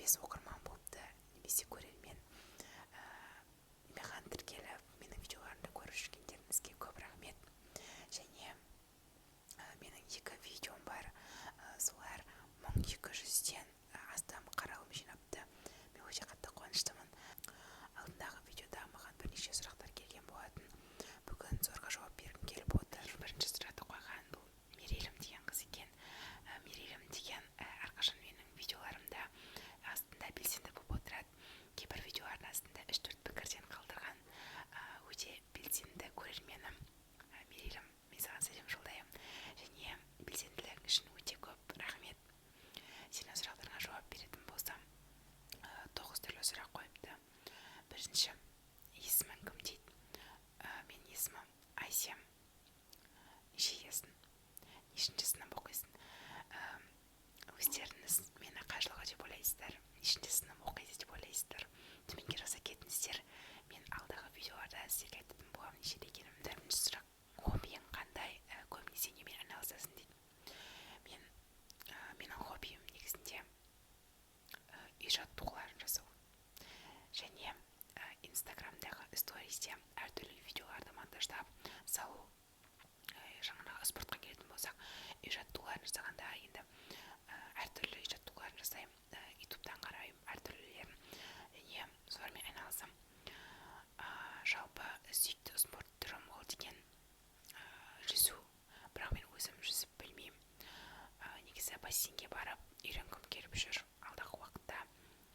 15 оқырман болыпты немесе көрермен. Маған тіркеліп, менің видеоларымды көріп жүргендеріңізге көп рахмет. Және менің екі видеом бар, солар 1200-ден астам қаралым жинапты. Мен өте қатты қуаныштымын. Алдындағы видеода маған бірнеше сұрақтар келген болатын. Бүгін соларға жауап бергім келіп отыр. Бірінші сұрақты қойған бұл Мерейлім деген қыз екен. Мерейлім деген әрқашан менің видеоларымда астында белсенді болып отырады. Кейбір видеолардың астында 3-4 пікірден қалдырған. Өте белсенді көрерменім. Мерейлім, мен саған сәлем жолдаймын және белсенділігің үшін өте көп рахмет. Сенің сұрақтарыңа жауап беретін болсам, 9 түрлі сұрақ қойыпты. Бірінші, есімің кім дейді. Менің есімім Айсем. Нешедесің, нешінші сынып оқисың? Өздеріңіз мені қай жылғы деп ойлайсыздар, нешінші сынып оқиды деп ойлайсыздар? Төменге жаза кетіңіздер. Мен алдағы видеоларда сіздерге айтатын боламын нешеде екенімді. Бірінші сұрақ: хоббиің қандай, көбінесе немен айналысасың дейді. Менің хоббиім негізінде үй жаттығуларын жасау және инстаграмдағы стористе әртүрлі видеоларды монтаждап салу. Жаңағы спортқа келетін болсақ, үй жаттығуларын жасағанда енді әртүрлі үй жаттығуларын жасаймын, ютубтан қараймын әртүрлілерін және солармен айналысамын. Жалпы сүйікті спорт түрім ол деген жүзу, бірақ мен өзім жүзіп білмеймін. Негізі бассейнге барып үйренгім келіп жүр. Алдағы уақытта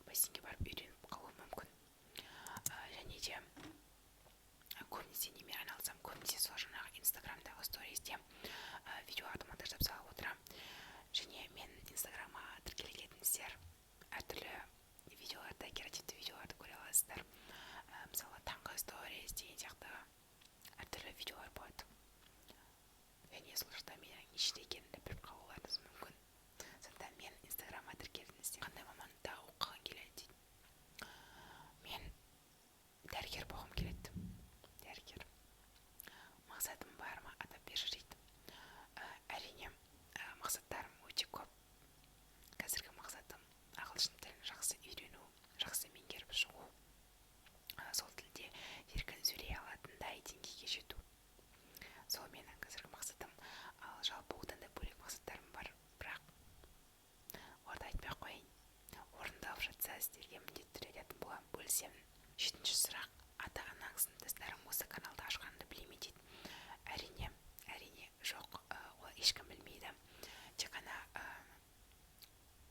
бассейнге барып үйреніп қалуым мүмкін. Және де көбінесе немен айналысамын? Көбінесе сол жаңағы инстаграмдағы стористе видеоларды монтаждап салып отырамын. Және мен инстаграмға тіркеле кетіңіздер, әртүрлі видеоларды, креативті видеоларды көре аласыздар. Мысалы, таңғы сторис деген сияқты әртүрлі видеолар болады және сол жақта менің нешеде екенімді біліп қалуларыңыз мүмкін. Сондықтан мен инстаграмға тіркеліңіздер. Қандай мамандықта оқығың келеді дейді. Мен дәрігер болғым келеді, дәрігер. Мақсатым бар ма, атап берші дейді. Әрине, мақсаттарым өте көп. Қазіргі мақсатым ағылшын тілін жақсы үйрену, жақсы меңгеріп шығу, сол тілде еркін сөйлей алатындай деңгейге жету. Сол менің қазіргі мақсатым. Ал жалпы одан да бөлек мақсаттарым бар, бірақ оларды айтпай ақ қояйын. Орындалып жатса, сіздерге міндетті түрде айтатын боламын, бөлісемін. Жетінші сұрақ: ата анаң, сыныптастарың осы каналды ашқаныңды біле ме дейді. Әрине, жоқ, ол ешкім білмейді. Тек қана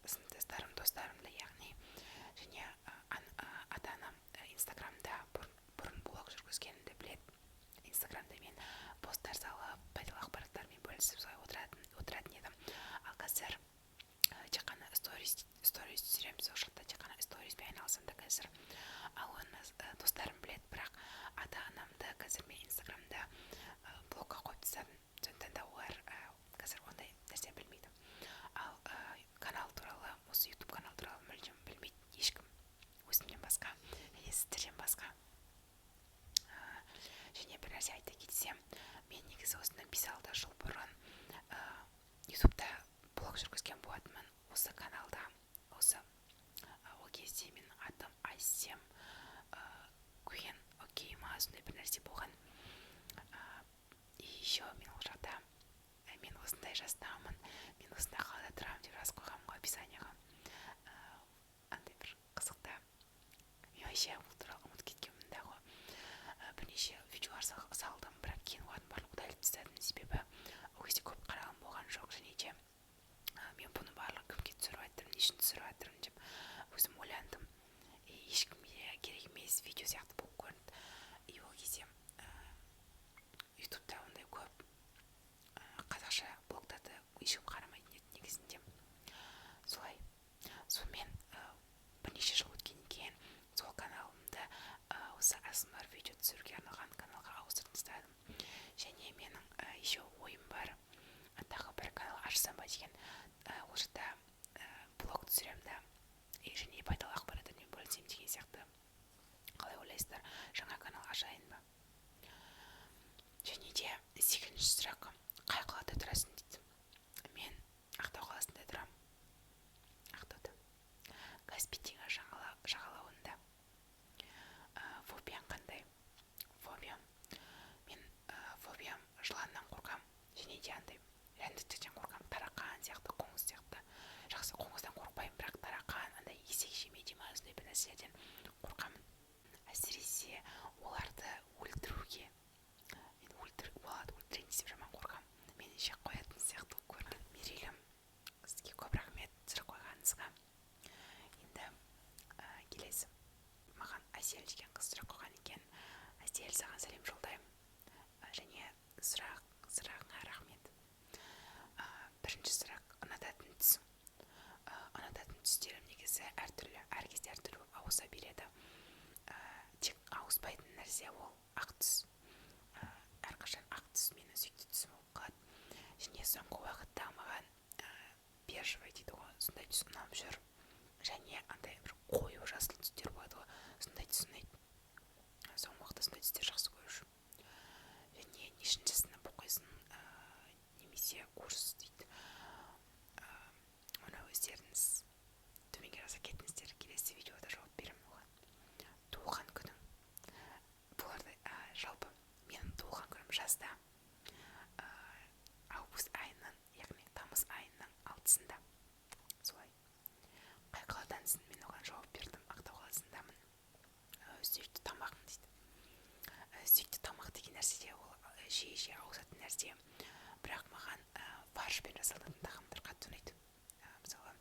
сыныптастарым, достарымды, яғни, және ата анам инстаграмда бұрын блог жүргізгенімді біледі. Инстаграмда мен посттар салып, пайдалы ақпараттармен бөлісіп, солай отыратын едім. Ал қазір тек қана сторис түсіремін, сол жақта тек қана сториспен айналысамын да қазір. Ал оны достарым біледі, бірақ ата анамды қазір мен инстаграмда блокқа қойып тастадым, сондықтан да олар қазір ондай нәрсе білмейді. Ал канал туралы, осы ютуб канал туралы мүлдем білмейді ешкім өзімнен басқа және сіздерден басқа. Және бір нәрсе айта кетсем, мен негізі осыдан 5-6 жыл бұрын ютубта блог жүргізген болатынмын осы каналда. Осы ол кезде менің атым Айсем Куен окей ма, сондай бір нәрсе болған. И еще мен ол жақта мен осындай жастамын, мен осындай қалада тұрамын деп жазып қойғанмын ғой описанияға. Андай бір қызық та. Мен вообще бұл туралы ұмытып кеткенмін да ғой. Бірнеше видеолар салдым, бірақ кейін олардың барлығын удалить тастадым, себебі ол кезде көп қаралым болған жоқ. Және де мен бұны барлығын кімге түсіріп жатырмын, не үшін түсіріп жатырмын деп өзім ойландым. И ешкімге керек емес видео сияқты болып көрінді. И ол кезде ютубта ондай көп қазақша блогтарды ешкім қарамайтын еді негізінде. Солай, сонымен бірнеше жыл өткеннен кейін сол каналымды осы асмр видео түсіруге арналған каналға ауыстырып тастадым. Және менің еще ойым бар, тағы бір канал ашсам ба деген. Ол жақта блог түсіремін да и және пайдалы ақпараттармен бөлісемін деген сияқты. Қалай ойлайсыздар, жаңа канал ашайын ба? Және де сегізінші сұрақ: қай қалада тұрасың дейді. Мен Ақтау қаласында тұрамын, Ақтауда. Каспийдегі нәрселерден қорқамын. Әсіресе оларды өлтіруге. Мен оларды өлтірейін десем, жаман қорқамын. Мені жеп қоятын сияқты болып көрінеді. Мерейлім, сізге көп рахмет сұрақ қойғаныңызға. Енді келесі маған Әсел деген қыз сұрақ қойған екен. Әсел, саған сәлем жолдаймын және сұрағыңа рахмет. Бірінші сұрақ: ұнататын түсің? Ұнататын түстерім негізі әртүрлі, әр кезде әртүрлі болып ауыса береді. Тек ауыспайтын нәрсе ол ақ түс. Әрқашан ақ түс менің сүйікті түсім болып қалады. Және соңғы уақытта маған бежевый дейді ғой, сондай түс ұнап жүр. Және андай бір қою жасыл түстер болады ғой, сондай түс ұнайды. Соңғы уақытта сондай түстер жақсы көріп жүрмін. Және нешінші сынып оқисың немесе курс дейді. Оны өздеріңіз төменге жаза кетіңіздер, келесі видеода жауап беремін оған. Туылған күнің? Бұларды жалпы менің туылған күнім жазда, август айының, яғни тамыз айының 6-сында, солай. Қай қаладансың? Мен оған жауап бердім, Ақтау қаласындамын. Сүйікті тамағың дейді. Сүйікті тамақ деген нәрсе де ол жиі жиі ауысатын нәрсе, бірақ маған фаршпен жасалатын тағамдар қатты ұнайды. Мысалы,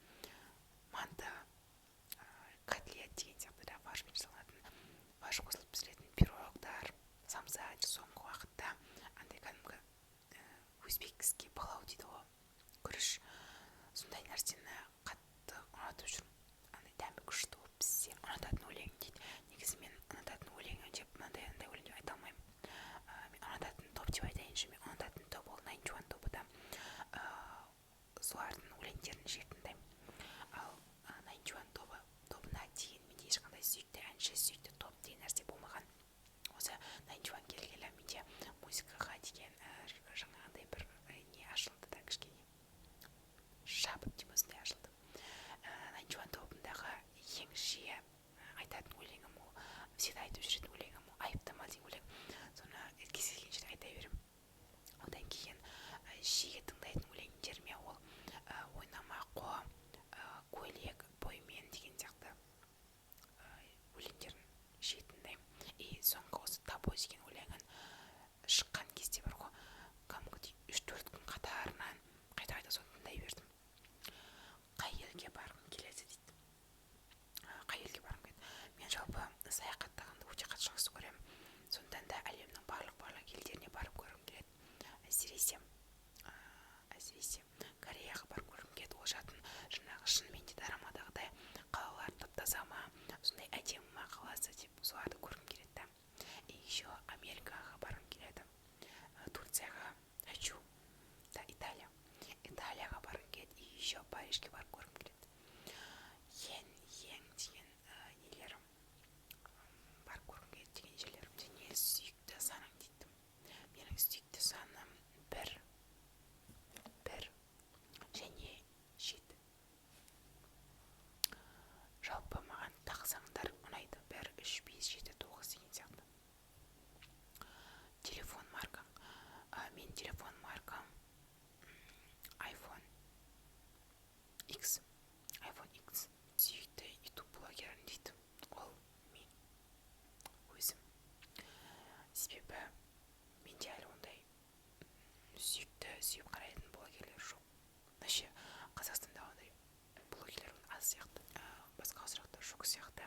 манты, котлет деген сияқты да, фаршпен жасалатын, фарш қосылып пісіретін пирогтар, самса. Соңғы уақытта андай кәдімгі өзбекский палау дейді ғой, күріш, сондай нәрсені қатты ұнатып жүрмін, андай дәмі күшті болып піссе. Ұнататын өлең дейді. Негізі мен ұнататын өлеңім деп мынандай андай өлең деп айта алмаймын. Мен ұнататын топ деп айтайыншы. Мен ұнататын топ ол Ninety One тобы да. Солардың өлеңдерін жиі тыңдаймын. Ал Ninety One тобына дейін менде ешқандай сүйікті әнші, сүйікті топ деген нәрсе болмаған. Осы Ninety One келгелі менде музыкаға деген жаңағындай бір не ашылды да, кішкене шабыт деймін, осындай ашылды. Ninety One тобындағы ең жиі айтатын өлеңім, ол всегда айтып жүретін өлеңім, ол «Айыптама» деген өлең. Соны кез келген жерде айта беремін. Одан кейін жиі тыңдайтын өлеңдеріме ол «Ойнама қо», «Көйлек», «Боймен» деген сияқты өлеңдерін жиі тыңдаймын. И соңғы осы «Табо» деген өлеңін шыққан кезде бар ғой, кәдімгідей 3-4 күн қатарынан қайта қайта соны тыңдай бердім. Қай елге барғың келеді дейді. Қай елге барғым келеді? Мен жалпы саяхаттағанды өте қатты жақсы көремін, сондықтан да әлемнің барлық елдеріне барып көргім келеді. Әсіресе Кореяға барып көргім келеді. Ол жақтың жаңағы шынымен де дорамадағыдай қалалар тап таза ма, сондай әдемі ма қаласы деп, соларды көргім келеді да. И еще Америкаға барғым келеді. Турцияға хочу да, Италияға барғым келеді. И еще Парижге барып көргім келеді. Ең деген нелерім, барып көргім келеді деген жерлерім. Және сүйікті саның дейді. Менің сүйікті саным бір, бір және 7. Жалпы маған тақ сандар ұнайды: 1, 3, 5, 7, 9 деген сияқты. Телефон маркаң? Менің телефон маркам iPhone X, iPhone X. Сүйікті ютуб блогерің дейді. Ол мен өзім, себебі менде әлі ондай сүйікті, сүйіп қарайтын блогерлер жоқ. Вообще Қазақстанда ондай блогерлер аз сияқты. Басқа сұрақтар жоқ сияқты.